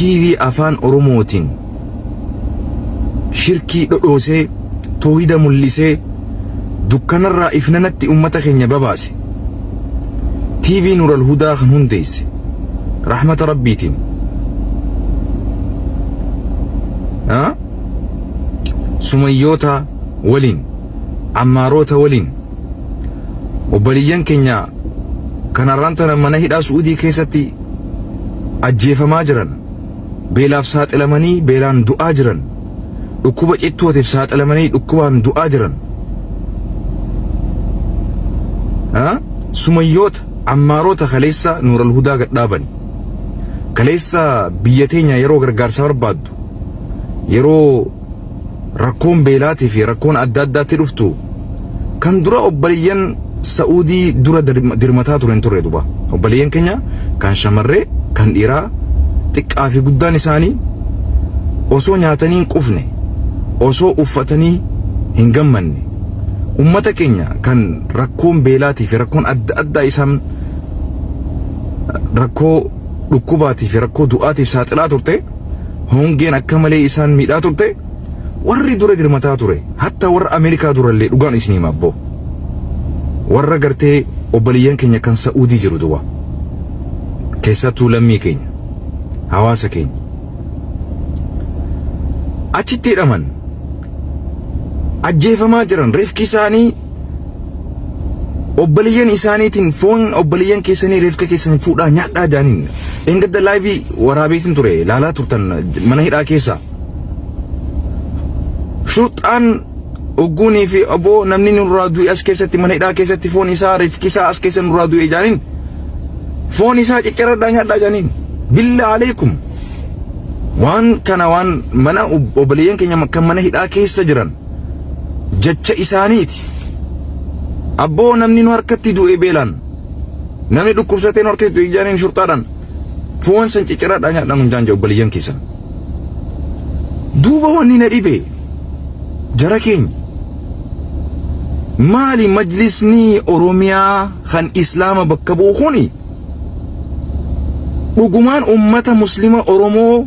TV Afaan Oromootiin shirkii dhodhoosee, toohida mul'isee, dukkanarraa ifnanatti ummata keenya babaase. TV Nural Hudaa kan hundeesse rahmata Rabbiitiin. Ha? Sumayyoota waliin, Ammaaroota waliin, obboleeyyan keenya kan har'aan tana mana hidhaa Su'uudii keessatti ajjeefamaa jiran, beelaaf saaxilamanii beelaan du'aa jiran, dhukkuba cittootiif saaxilamanii dhukkubaan du'aa jiran. Sumayyoota, Ammaaroota kaleessa Nuural Hudaa gad dhaabani. Kaleessa biyya teenya yeroo gargaarsa barbaaddu, yeroo rakkoon beelaatii fi rakkoon adda addaatti dhuftu kan dura obboleeyyan Sa'uudii dura dirmataa ture hin turre duba. Obboleeyyan keenya kan shamarree kan dhiiraa xiqqaa fi guddaan isaanii osoo nyaatanii hin qufne osoo uffatanii hin gammanne ummata keenya kan rakkoon beelaatii fi rakkoon adda addaa isaan rakkoo dhukkubaatii fi rakkoo du'aatiif saaxilaa turte hongeen akka malee isaan miidhaa turte warri dura dirmataa ture hatta warra Ameerikaa durallee dhugaan isin hima abboo warra gartee obboleeyyan keenya kan Sa'uudii jiru duba keessattuu lammii keenya hawaasa keenya achitti hidhaman ajjeefamaa jiran reefki isaanii Obboleeyyan isaaniitiin foon obboleeyyan keessanii reefka keessan fuudhaa nyaadhaa jaaniin. Dheengadda laayivii waraabeetiin ture laalaa turtan mana hidhaa keessa. Shurxaan ogguunii fi oboo namni nurraa du'e as keessatti mana hidhaa keessatti foon isaa reefki isaa as keessa nurraa du'e jaaniin. Foon isaa cicciradhaa nyaadhaa jaaniin. Billaa aleekum. Waan kana waan mana obboleeyyan keenya kan mana hidhaa keessa jiran jecha isaaniiti. Abboo namni nu harkatti du'e beelaan namni dhukkubsatee nu harkatti du'e jaaniin shurxaadhaan foon san cicciradhaa nyaadhaan hun jaan obboleeyyan keessan. Duuba wanni na dhibe jara keenya maali majlisni Oromiyaa kan Islaama bakka bu'u kuni dhugumaan ummata muslima Oromoo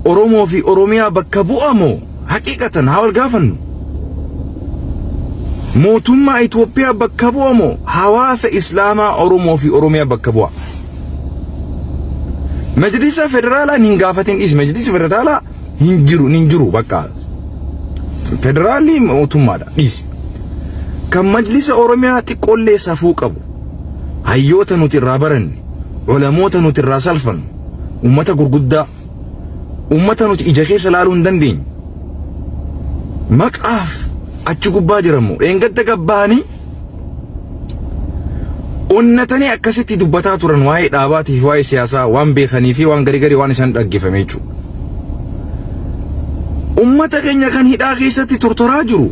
Oromoo fi Oromiyaa bakka bu'a moo Haqiiqatan haa wal gaafannu. Mootummaa Itoophiyaa bakka bu'a moo hawaasa Islaamaa Oromoo fi Oromiyaa bakka bu'a? Majlisa federaalaa hin gaafatin dhiisi. Majlisi federaalaa hin jiru hin jiru bakka. Federaalli mootummaadha dhiisi. Kan majlisa Oromiyaa xiqqoollee safuu qabu. Hayyoota nuti irraa baranne, ulamoota nuti irraa salfannu, ummata gurguddaa Ummata nuti ija keessa laaluu hin dandeenye. Maqaaf achi gubbaa jiran moo dheengadda gabbaanii onnatanii akkasitti dubbataa turan waa'ee dhaabaatii fi waa'ee siyaasaa waan beekanii fi waan garii garii waan isaan dhaggeeffame jechuudha. Ummata keenya kan hidhaa keessatti tortoraa jiru,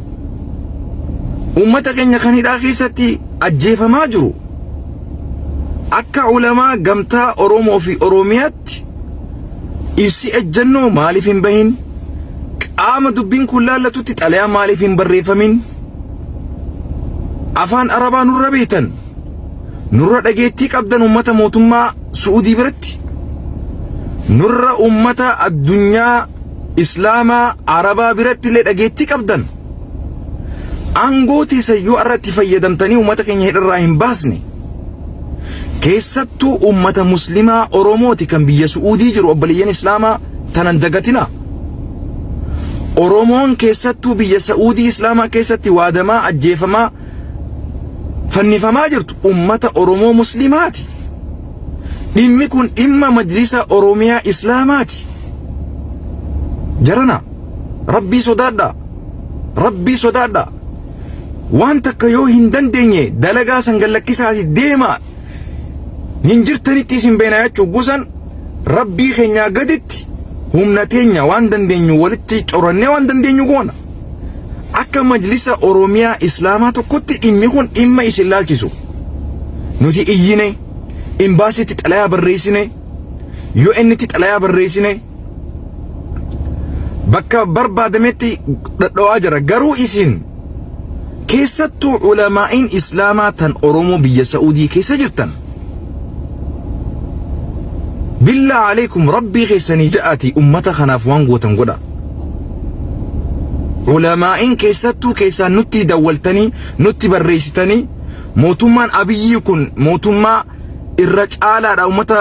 ummata keenya kan hidhaa keessatti ajjeefamaa jiru, akka ulamaa gamtaa Oromoo fi Oromiyaatti Ibsi ejjennoo maaliif hin bahin? Qaama dubbiin kun laallatutti xalayaan maaliif hin barreeffamin? Afaan Arabaa nurra beektan, nurra dhageettii qabdan ummata mootummaa Su'uudii biratti, nurra ummata addunyaa Islaamaa Arabaa biratti illee dhageettii qabdan. Aangoo teessan yoo irratti fayyadamtanii ummata keenya hidharraa hin baasne, Keessattuu ummata muslimaa Oromooti kan biyya Su'uudii jiru obboleeyyan Islaamaa tanan dagatinaa. Oromoon keessattuu biyya Sa'uudii Islaamaa keessatti waadamaa, ajjeefamaa, fannifamaa jirtu ummata Oromoo muslimaati. Dhimmi kun dhimma majlisa Oromiyaa Islaamaati. Jarana Rabbii sodaadhaa. Rabbii sodaadhaa. Waan takka yoo hin dandeenye dalagaa san gad lakkisaati deemaa. Hin jirtanitti isin beena jechuu gusan Rabbii keenyaa gaditti humna teenya waan dandeenyu walitti corannee waan dandeenyu goona. Akka majlisa Oromiyaa Islaamaa tokkotti dhimmi kun dhimma isin laalchisu. Nuti iyyine, imbaasiitti xalayaa barreessine, UN'tti xalayaa barreessine, bakka barbaadametti dhadhawaa jira. Garuu isin keessattuu ulamaa'iin Islaamaa tan Oromoo biyya Sa'uudii keessa jirtan Billaa aleekum rabbii keessanii ja'aati ummata kanaaf waan gootan godha. Ulamaa'iin keessattuu keessaan nutti dawwaltanii nutti barreessitanii mootummaan Abiyyii kun mootummaa irra caalaadha ummata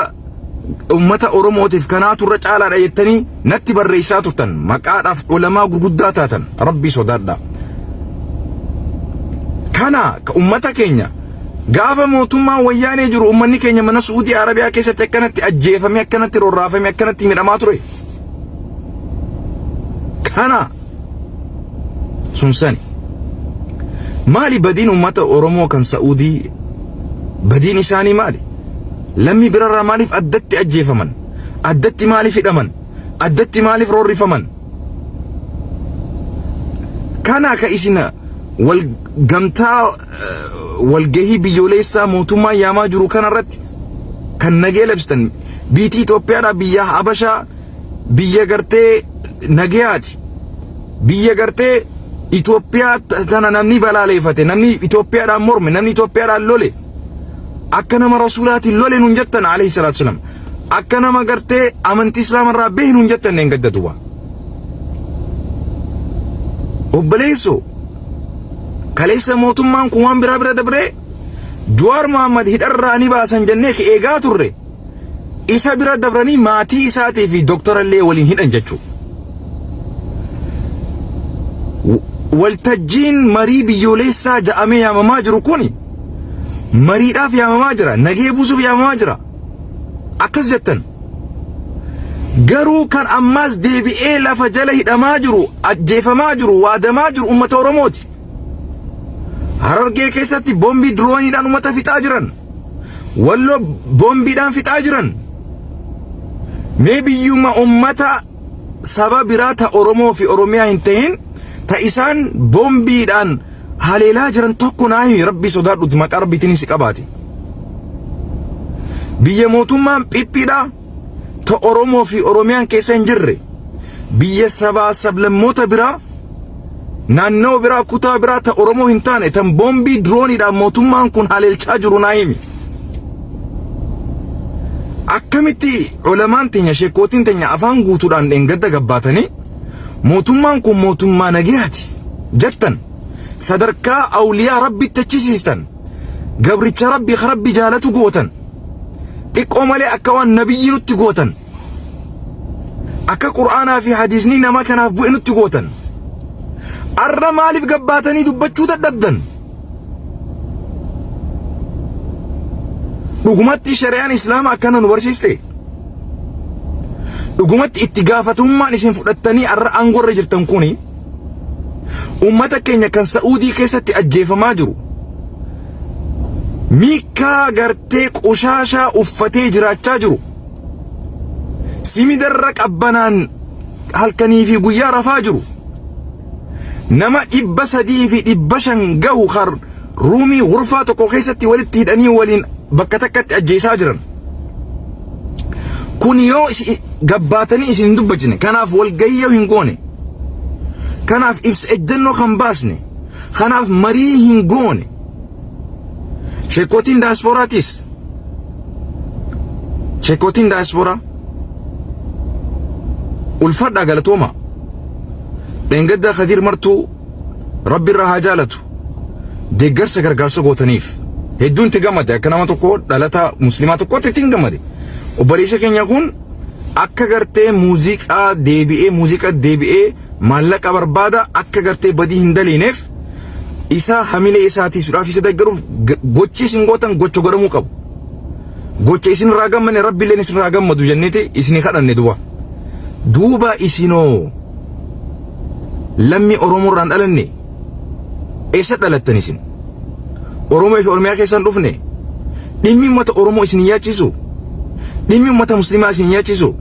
ummata Oromootiif kanaatu irra caalaadha jettanii natti barreessaa turtan maqaadhaaf ulamaa gurguddaa taatan rabbii sodaadhaa. Kana ka ummata keenya gaafa mootummaan wayyaanee jiru ummanni keenya mana Su'uudii Arabiyaa keessatti akkanatti ajjeefamee akkanatti rorraafamee akkanatti midhamaa ture. Kana sun sani. Maali badiin ummata Oromoo kan Sa'uudii badiin isaanii maali? Lammii birarraa maaliif addatti ajjeefaman? Addatti maaliif hidhaman? Addatti maaliif roorrifaman? Kana ka isin wal gamtaa walgahii biyyoolessaa mootummaa yaamaa jiru kanarratti kan nagee labsitan biitii Itoophiyaadhaa biyya Habashaa biyya gartee nageyaati biyya gartee Itoophiyaa tana namni balaaleeffate namni Itoophiyaadhaan morme namni Itoophiyaadhaan lole akka nama rasuulaatiin lole nun jettan alayhi salaatu wasalam akka nama gartee amantii islaamarraa behe nun jettan neen gadda duba obboleessoo kaleessa mootummaan kun waan biraa bira dabree Jawaar Mohammad hidharraa ni baasan jennee ka eegaa turre isa bira dabranii maatii isaatii fi doktorallee waliin hidhan jechuudha. Waltajjiin marii biyyoolessaa ja'amee yaamamaa jiru kuni mariidhaaf yaamamaa jira, nagee buusuuf yaamamaa jira. Akkas jettan. Garuu kan ammaas deebi'ee lafa jala hidhamaa jiru, ajjeefamaa jiru, waadamaa jiru uummata Oromooti. Harargee keessatti boombii dirooniidhaan uummata fixaa jiran. Walloo boombiidhaan fixaa jiran. Mee biyyuma uummata saba biraa ta Oromoo fi Oromiyaa hin ta'in ta isaan boombiidhaan haleelaa jiran tokko naa himi rabbii sodaadhuti maqaa rabbiitiin si qabaati. Biyya mootummaan phiphiidha ta Oromoo fi Oromiyaan keessa hin jirre biyya sabaa sablammoota biraa naannawa biraa kutaa biraa ta Oromoo hin taane tan boombii dirooniidhaan mootummaan kun haleelchaa jiru naa himi. Akkamitti ulamaan teenya sheekootiin teenya afaan guutuudhaan dheengadda gabbaatanii mootummaan kun mootummaa nagayaati jettan sadarkaa awliyaa rabbitti achisiistan gabricha rabbi ka rabbi jaalatu gootan xiqqoo malee akka waan nabiyyi nutti gootan akka qur'aanaa fi hadiisni nama kanaaf bu'e nutti gootan arra maaliif gabbaatanii dubbachuu dadhabdan dhugumatti shari'aan islaama akkana nu barsiiste dhugumatti itti gaafatamummaan isin fudhattanii arra aangorra jirtan kuni ummata keenya kan Sa'uudii keessatti ajjeefamaa jiru miikaa gartee qushaashaa uffatee jiraachaa jiru simidarra qabbanaan halkanii fi guyyaa rafaa jiru nama 300 fi 500 gahu kar ruumii gurfaa tokko keessatti walitti hidhanii waliin bakka takkatti ajjeesaa jiran. Kun yoo gabbaatanii isin hin dubbachine kanaaf walgahii yoo hin goone kanaaf ibsa ejjennoo kan baasne kanaaf marii hin goone sheekootiin daasporaatis sheekootiin daasporaa ulfadhaa galatooma dheengadda Khadiir Martuu rabbi irraa haa jaalatu deeggarsa gargaarsa gootaniif hedduun itti gammade akka nama tokko dhalataa musliimaa tokkotti ittiin gammade obboleessa keenya kun akka gartee muuziqaa deebi'ee muuziqaa deebi'ee maallaqa barbaada akka gartee badii hin daliineef isa hamilee isaa tiisuudhaaf isa deeggaruuf gochi isin gootan gocha godhamuu qabu. Gocha isin irraa gammanne rabbiilleen isin irraa gammadu jenneeti isinii kadhanne duuba. Duuba isinoo lammii Oromoo irraan dhalanne eessa dhalattan isin? Oromoo fi Oromiyaa keessan dhufne dhimmi uummata Oromoo isin hin yaachisu? Dhimmi uummata Muslimaa isin hin yaachisu?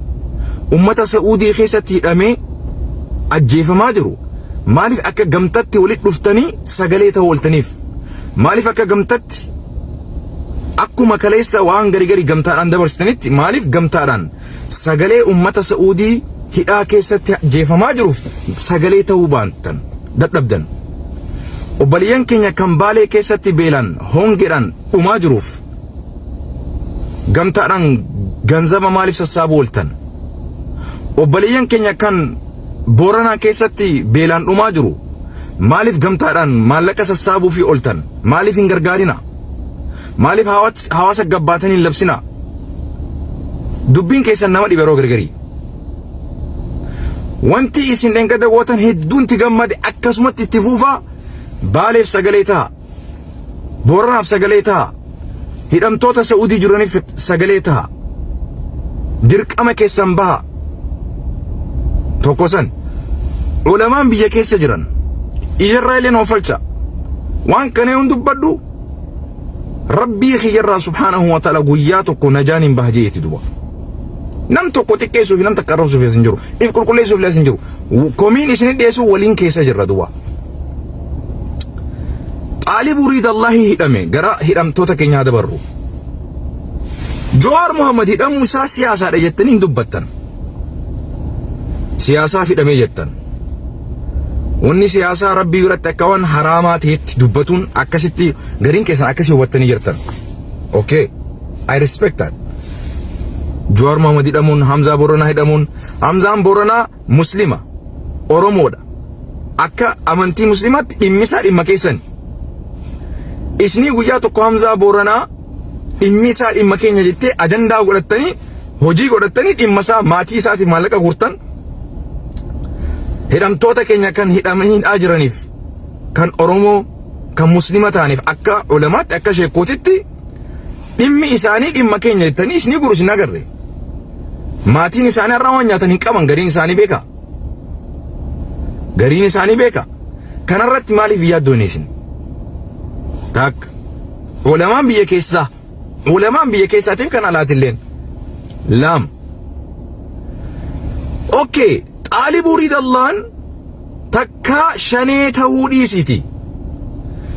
Uummata Sa'uudii keessatti hidhamee ajjeefamaa jiru maaliif akka gamtatti walitti dhuftanii sagalee ta'uu ooltaniif? Maaliif akka gamtatti akkuma kaleessa waan gari gari gamtaadhaan dabarsitanitti maaliif gamtaadhaan sagalee uummata Sa'uudii hidhaa keessatti ajjeefamaa jiruuf sagalee ta'uu baantan dadhabdan? Obboleeyyan keenya kan Baalee keessatti beelaan hongeedhaan dhumaa jiruuf gamtaadhaan Ganzaba maaliif sassaabuu ooltan? Obboleeyyan keenya kan Booranaa keessatti beelaan dhumaa jiru maaliif gamtaadhaan maallaqa sassaabuu fi ooltan? Maaliif hin gargaarina? Maaliif hawaasa gabbaatanii hin labsina? Dubbiin keessan nama dhibe yeroo gargarii. Wanti isin dhengada gootan hedduun itti gammade, akkasumatti itti fuufaa. Baaleef sagalee ta'a. Booranaaf sagalee ta'a. Hidhamtoota Sa'uudii jiraniif sagalee ta'a. Dirqama keessan baha. Tokko san. Ulamaan biyya keessa jiran ijarraa illee oofalcha. Waan kana yoon dubbadhu, Rabbii kiyyarraa subhaanahu wa ta'ala guyyaa tokko najaan hin baha jeeti duba. Nam tokko xiqqeessuuf, nam takka arrabsuuf hin jiru. If qulqulleessuuf illee hin jiru. Komiin isin dhiyeessu waliin keessa jirra duba. Xaalibuu Riidallaahi hidhame, gara hidhamtoota keenyaa dabarru. Jawaar Muhammad hidhamuu isaa siyaasaadha jettanii hin dubbattan. Siyaasaaf hidhamee jettan. Wanni siyaasaa Rabbii biratti akka waan haraamaa ta'etti dubbatuun akkasitti gariin keessan akkasii hubattanii jirtan. Okay. I respect that. Jawaar Muhammad hidhamuun, Hamzaa Boranaa hidhamuun, Hamzaan Boranaa Muslima, Oromoodha. Akka amantii Muslimaatti dhimmisaa dhimma keessan. Isinii guyyaa tokko Hamzaa Booranaa dhimmi isaa dhimma keenya jettee ajandaa godhattanii, hojii godhattanii, dhimma isaa, maatii isaatiif maallaqa guurtan, hidhamtoota keenya kan hidhamanii hidhaa jiraniif, kan Oromoo, kan Muslima ta'aniif, akka ulamaatti, akka sheekootitti dhimmi isaanii dhimma keenya jettanii isinii guru isin agarre. Maatiin isaanii har'a waan nyaatan hin qaban, gariin isaanii beeka. Gariin isaanii beeka. Kanarratti maaliif yaaddoon isin? Takka. Ulamaan biyya keessaa, ulamaan biyya keessaatiif kan alaatilleen. Lama. Okay, Xaalibuu Riidallaan takka shanee ta'uu dhiisiiti.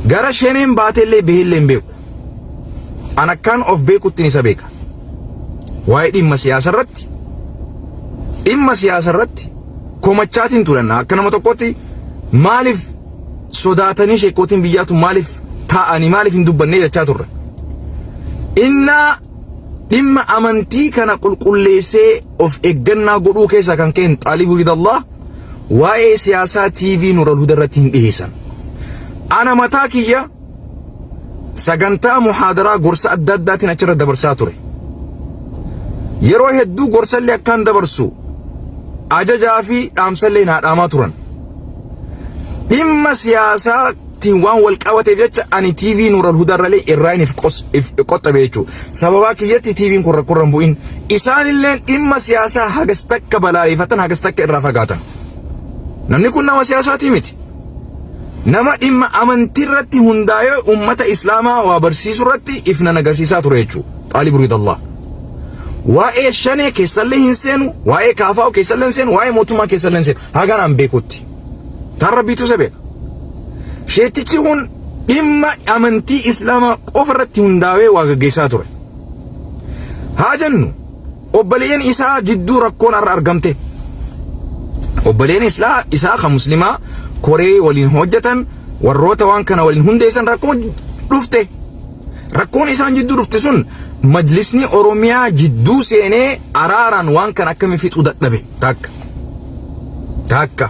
Gara shaneen baatellee baheellee hin beeku. An akkaan of beekuttiin isa beeka. Waa'ee dhimma siyaasa irratti komachaatiin turan. Akka nama tokkotti maaliif sodaatanii, sheekootiin biyyaatu maaliif taa'anii, maaliif hin dubbannee jechaa turre. Innaa dhimma amantii kana qulqulleessee of eeggannaa godhuu keessaa kan ka'een Xaalibuu Ridallah waa'ee siyaasaa TV Nuural Huda irratti hin dhiyeessan. Ana mataa kiyya sagantaa muhaadaraa gorsa adda addaatiin achirra dabarsaa ture. Yeroo hedduu gorsallee akkaan dabarsu ajajaa fi dhaamsallee naa dhaamaa turan. Dhimma siyaasaatiin waan wal qabateef jecha ani TV Nuural Hudarralee irraa if qoxxabe jechuudha. Sababaa kiyyatti TV'n kun rakkoorra hin bu'in. Isaanillee dhimma siyaasaa hagas takka balaaleffatan, hagas takka irraa fagaatan. Namni kun nama siyaasaatii miti. Nama dhimma amantii irratti hundaa'ee uummata Islaamaa waa barsiisuu irratti ifnan agarsiisaa ture jechuudha. Xaalib Ridallah. Waa'ee shanee keessallee hin seenu, waa'ee kaafaa'u keessallee hin seenu, waa'ee mootummaa keessallee hin seenu. Hagaan an beekutti. Taan Rabbiitu isa beeka. Sheetichi kun dhimma amantii Islaamaa qofa irratti hundaa'ee waa gaggeessaa ture. Haa jennu, obboleeyyan isaa jidduu rakkoon har'a argamte. Obboleeyyan isaa kan Muslimaa koree waliin hojjetan, warroota waan kana waliin hundeessan, rakkoon dhufte. Rakkoon isaan jidduu dhufte sun majlisni Oromiyaa jidduu seenee araaraan waan kana akkamiin fixuu dadhabe? Takka. Takka.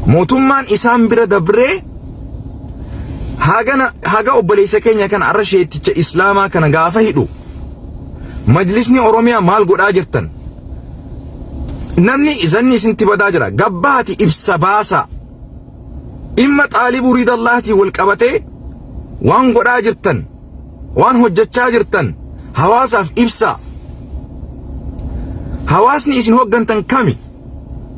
Mootummaan isaan bira dabree hagana haga obboleessa keenya kana arra sheeticha Islaamaa kana gaafa hidhu, majlisni Oromiyaa maal godhaa jirtan? Namni zanni isintti badaa jira. Gabbaati ibsa baasaa. Dhimma Xaalibuu Riidallaatii wal qabatee waan godhaa jirtan, waan hojjechaa jirtan hawaasaaf ibsaa. Hawaasni isin hoggantan kami?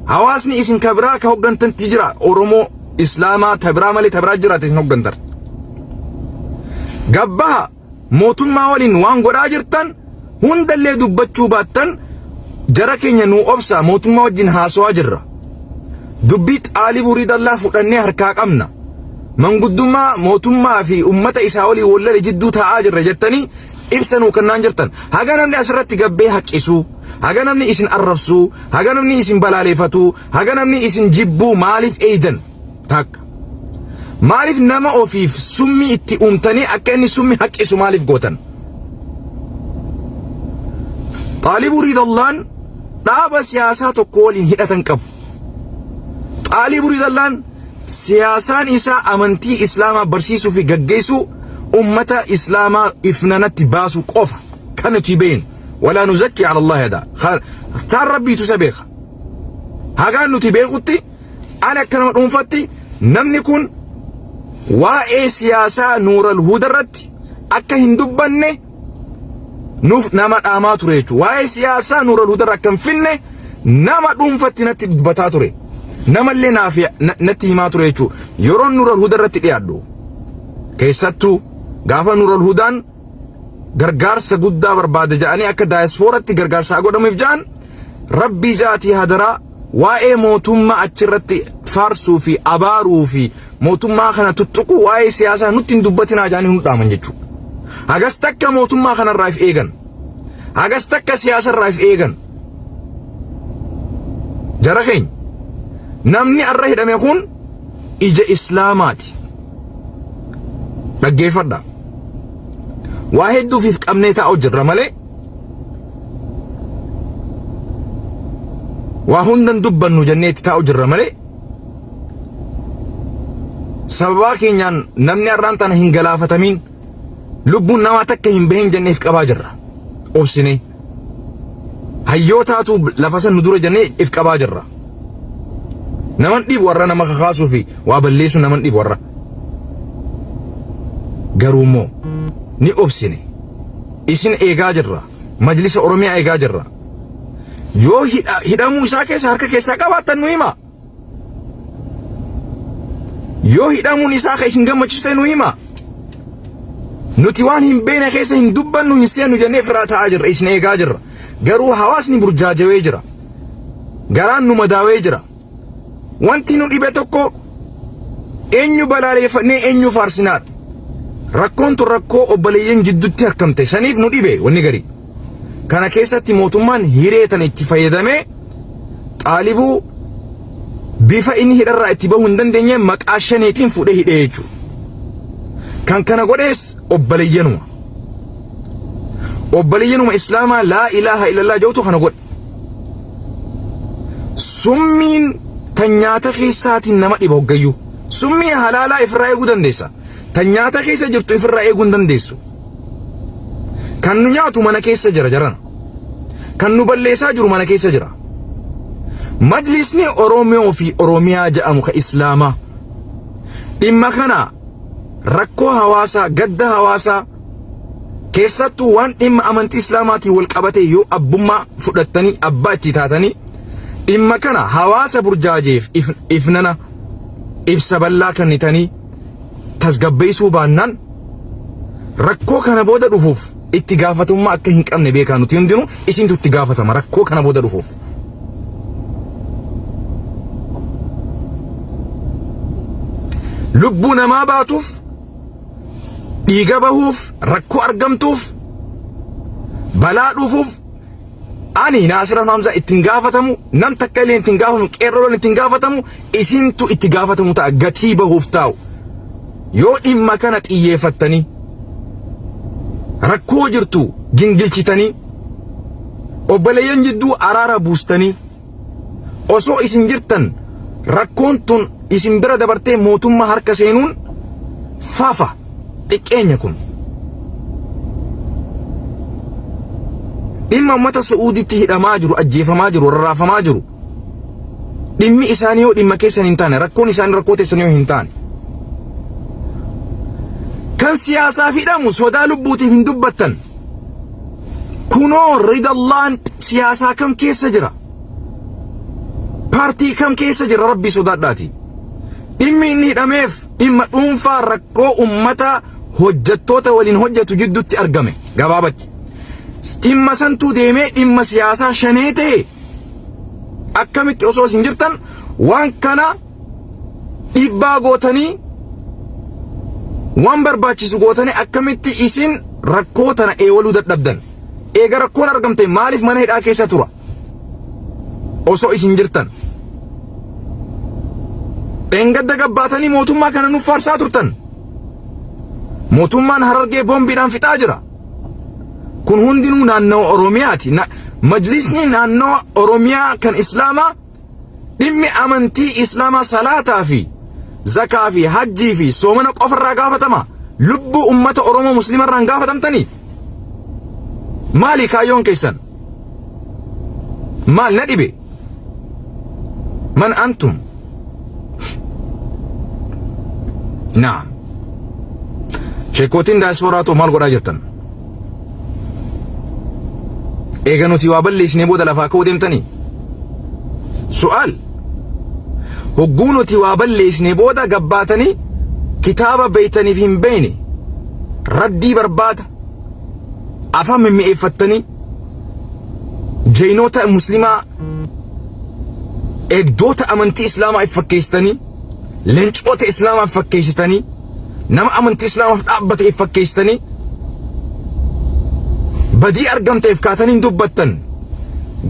Hawaasni isin kabiraa ka hoggantanti jira. Oromoo Islaamaa tabiraa malee tabiraa jiraate isin hoggantan. Gabbaha mootummaa waliin waan godhaa jirtan hundallee dubbachuu baattan, jara keenya nuu obsaa, mootummaa wajjin haasawaa jirra. Dubbii Xaalibuu Ridallaa fudhannee harkaa qabna. Manguddummaa mootummaa fi ummata isaa waliin wallale jidduu taa'aa jirra jettanii ibsa nuu kennaan jirtan. Haga namni asirratti gabbee haqqisuu, haga namni isin arrabsuu, haga namni isin balaaleeffatuu, haga namni isin jibbuu maaliif eeydan? Takka. Maaliif nama ofiif summii itti uumtanii akka inni summii haqqisu maaliif gootan? Xaalibuu Riidallaan dhaaba siyaasaa tokko waliin hidhatan qabu. Xaalibuu Riidallaan siyaasaan isaa amantii Islaamaa barsiisuu fi gaggeessuu ummata Islaamaa ifnanatti baasuu qofa kan nuti beeknu. Walaa nuzakki ala Allahi ahadaa. Taan Rabbiitu isa beeka. Hagaan nuti beekutti ani akka nama dhuunfatti namni kun waa'ee siyaasaa Nuural Huda irratti akka hin dubbanne nuuf nama dhaamaa ture jechuudha. Waa'ee siyaasaa Nuural Huda irra akka hin finne nama dhuunfatti natti dubbataa ture. Namallee naaf natti himaa ture jechuudha. Yeroo Nuural Huda irratti dhiyaadhu keessattuu gaafa Nuural Hudaan gargaarsa guddaa barbaada jedhanii akka daayaspooratti gargaarsa haa godhamuuf jedhan rabbii jaatii hadaraa waa'ee mootummaa achirratti faarsuu fi abaaruu fi mootummaa kana tuttuquu waa'ee siyaasaa nutti hin dubbatinaa jedhanii nu dhaaman jechuudha. Hagas takka mootummaa kanarraa if eegan. Hagas takka siyaasarraa if eegan. Jara keenya namni arra hidhame kun ija islaamaati. Dhaggeeffadha. Waa hedduuf if qabnee taa'u jirra malee waa hundan dubbannu jennee itti taa'u jirra malee sababaa keenyaan namni har'aan tana hin galaafatamiin lubbuun namaa takka hin bahin jennee if qabaa jirra. Obsinee. Hayyootaatu lafa san nu dura jennee if qabaa jirra. Naman dhibu warra nama kakaasuu fi waa balleessuu naman dhibu warra. Garuu immoo ni obsine. Isin eegaa jirra. Majlisa Oromiyaa eegaa jirra. Yoo hidhamuu isaa keessa harka keessaa qabaattan nu himaa. Yoo hidhamuun isaa ka isin gammachiisu ta'e nu himaa. Nuti waan hin beekne keessa hin dubbannu hin seennu jennee ofirraa taa'aa jirra isin eegaa jirra. Garuu hawaasni burjaajawee jira. Garaan nu madaawee jira. Wanti nu dhibe tokko eenyu balaaleeffannee eenyu faarsinaadha. Rakkoon tun rakkoo obboleeyyan jidduutti harkamte saniif nu dhibe wanni garii. Kana keessatti mootummaan hiree tana itti fayyadamee xaalibuu bifa inni hidharraa itti bahuu hin dandeenye maqaa shaneetiin fuudhee hidhee jechuudha. Kan kana godhees obboleeyyanuma. Obboleeyyanuma Islaamaa laa ilaaha illallah jedhutu kana godhe. Summiin tan nyaata keessaatiin nama dhiba hoggayyuu. Summii halaalaa ifirraa eeguu dandeessa. Tan nyaata keessa jirtu ifirraa eeguu hin dandeessu. Kan nu nyaatu mana keessa jira jarana. Kan nu balleessaa jiru mana keessa jira. Majlisni Oromoo fi Oromiyaa jedhamu ka Islaamaa dhimma kana rakkoo hawaasaa, gadda hawaasaa keessattuu waan dhimma amantii Islaamaatiin wal qabate yoo abbummaa fudhattanii abbaa itti taatanii dhimma kana hawaasa burjaajeef ifnana ibsa bal'aa kennitanii tasgabbeessuu baannaan rakkoo kana booda dhufuuf itti gaafatamummaa akka hin qabne beekaa nuti hundinuu isintu itti gaafatama rakkoo kana booda dhufuuf. Lubbuu namaa baatuuf dhiiga bahuuf rakkoo argamtuuf balaa dhufuuf Ani Naasir Hamzaa ittiin gaafatamu nam takka illee ittiin gaafatamu qeerroon ittiin gaafatamu isintu itti gaafatamu ta'a gatii bahuuf taa'u. Yoo dhimma kana xiyyeeffattanii rakkoo jirtu gingilchitanii obboleeyyan jidduu araara buustanii osoo isin jirtan rakkoon tun isin bira dabartee mootummaa harka seenuun fafa xiqqeenya kun. Dhimma uummata Su'uuditti hidhamaa jiru, ajjeefamaa jiru, rarraafamaa jiru. Dhimmi isaanii yoo dhimma keessan hin taane, rakkoon isaanii rakkoo teessan yoo hin taane. Kan siyaasaaf hidhamu sodaa lubbuutiif hin dubbattan. Kunoo ridallaan siyaasaa kam keessa jira? Paartii kam keessa jira rabbii sodaadhaati. Dhimmi inni hidhameef dhimma dhuunfaa rakkoo uummataa hojjettoota waliin hojjetu jidduutti argame gabaabatti. Dhimma santuu deemee dhimma siyaasaa shanee ta'e akkamitti osoo isin jirtan waan kana dhiibbaa gootanii waan barbaachisu gootanii akkamitti isin rakkoo tana eewaluu dadhabdan. Eega rakkoon argamte maaliif mana hidhaa keessa tura? Osoo isin jirtan. Dheengadda gabbaatanii mootummaa kana nuuf faarsaa turtan. Mootummaan Harargee boombiidhaan fixaa jira. Kun hundinuu naannawa Oromiyaati. Majlisni naannoo Oromiyaa kan Islaamaa dhimmi amantii Islaamaa salaataa fi zakaa fi hajjii fi soomana qofa irraa gaafatama. Lubbuu ummata Oromoo Muslima irraa hin gaafatamtanii? Maali kaayyoon keessan? Maal na dhibe? Man antum? Naam. Sheekootiin daasporaa too maal godhaa jirtan? Eega nuti waa balleessinee booda lafaa ka'uu deemtanii? Su'aal. Hogguu nuti waa balleessinee booda gabbaatanii kitaaba beeytaniif hin beeyne raddii barbaada afaan mimmi'eeffattanii jeynoota muslimaa eegdoota amantii islaamaa if fakkeessitanii leencoota islaamaa if fakkeessitanii nama amantii islaamaaf dhaabbate if fakkeessitanii badii argamteef kaatanii hin dubbattan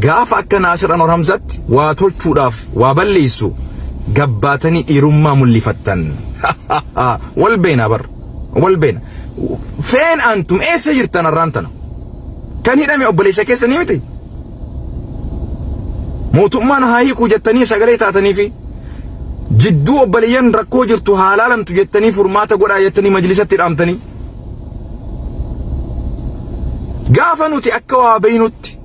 gaafa akka Naasir Anwar Hamzatti waa tolchuudhaaf waa balleessu gabbaatanii dhiirummaa mul'ifattan. Wal beena bar wal beena. Feen antum eessa jirtan har'aan tana? Kan hidhame obboleessa keessanii miti? Mootummaan haa hiikuu jettanii sagalee taatanii fi jidduu obboleeyyan rakkoo jirtu haa laalamtu jettanii furmaata godhaa jettanii majlisatti dhaamtanii. Gaafa nuti akka waa beeynutti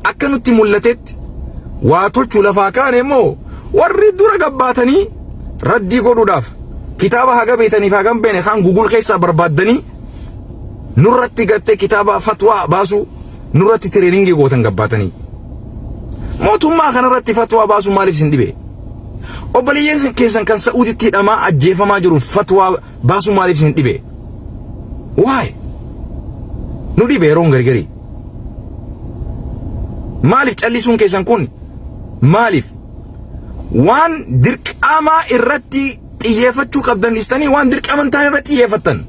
akka nutti mul'atetti waa tolchuu lafaa kaane immoo warri dura gabbaatanii raddii godhuudhaaf kitaaba haga beeytaniif haga hin beekne kaan gugul keessaa barbaaddanii nurratti gattee kitaaba fatwaa baasuu nurratti tireeningii gootan gabbaatanii. Mootummaa kanarratti fatwaa baasuu maaliif isin dhibe? Obboleeyyan keessan kan Sa'uuditti hidhamaa ajjeefamaa jiru fatwaa baasuu maaliif isin dhibe? Waay! Nu dhibe yeroon gargarii. Maaliif callisuun keessan kun maaliif? Waan dirqamaa irratti xiyyeeffachuu qabdan dhiistanii waan dirqama hin taane irratti xiyyeeffattan.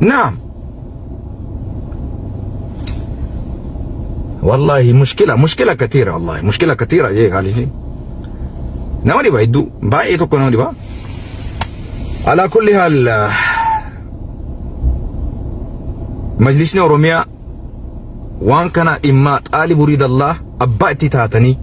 Naam. Wallahi mushkila mushkila katiira wallahi mushkila katiira jee kaali. Nama dhiba hedduu baay'ee tokko nama dhiba. Alaa kulli haal majlisni Oromiyaa waan kana dhimma xaalibu ridallaah abbaa itti taatanii